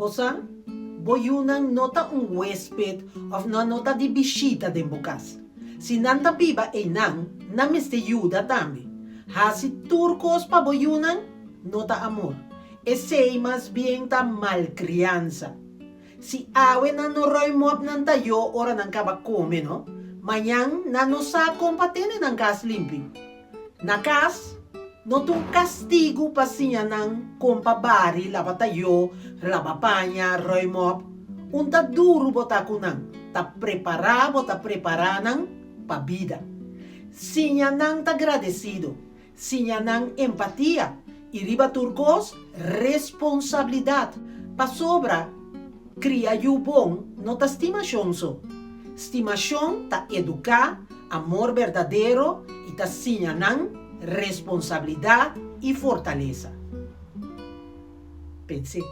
Bo sa, bo yunan no ta un huésped òf nan no ta di bishita den bo kas. Si nan ta biba einan, nan mester yuda tambe. Hasi tur kos pa bo yunan no ta amor. Esei mas bien ta malkriansa. Si awe nan no ruim op nan tayó ora nan kaba kome, no, mañan nan no sa kon pa tene nan kas limpi. Na kas, no ta un kastigu pa siña nan kon pa bari, laba tayó, laba paña, ruim op. Un ta duru bo ta ku nan, ta prepará bo ta prepará nan pa bida. Siña nan ta gradesido, Siña nan empatia i riba tur kos, responsabilidat. Pasobra kria yu bon no ta stimashon so. Stimashon ta eduká, amor berdadero i ta siña nan responsabilidat i fortalesa. Pens'é.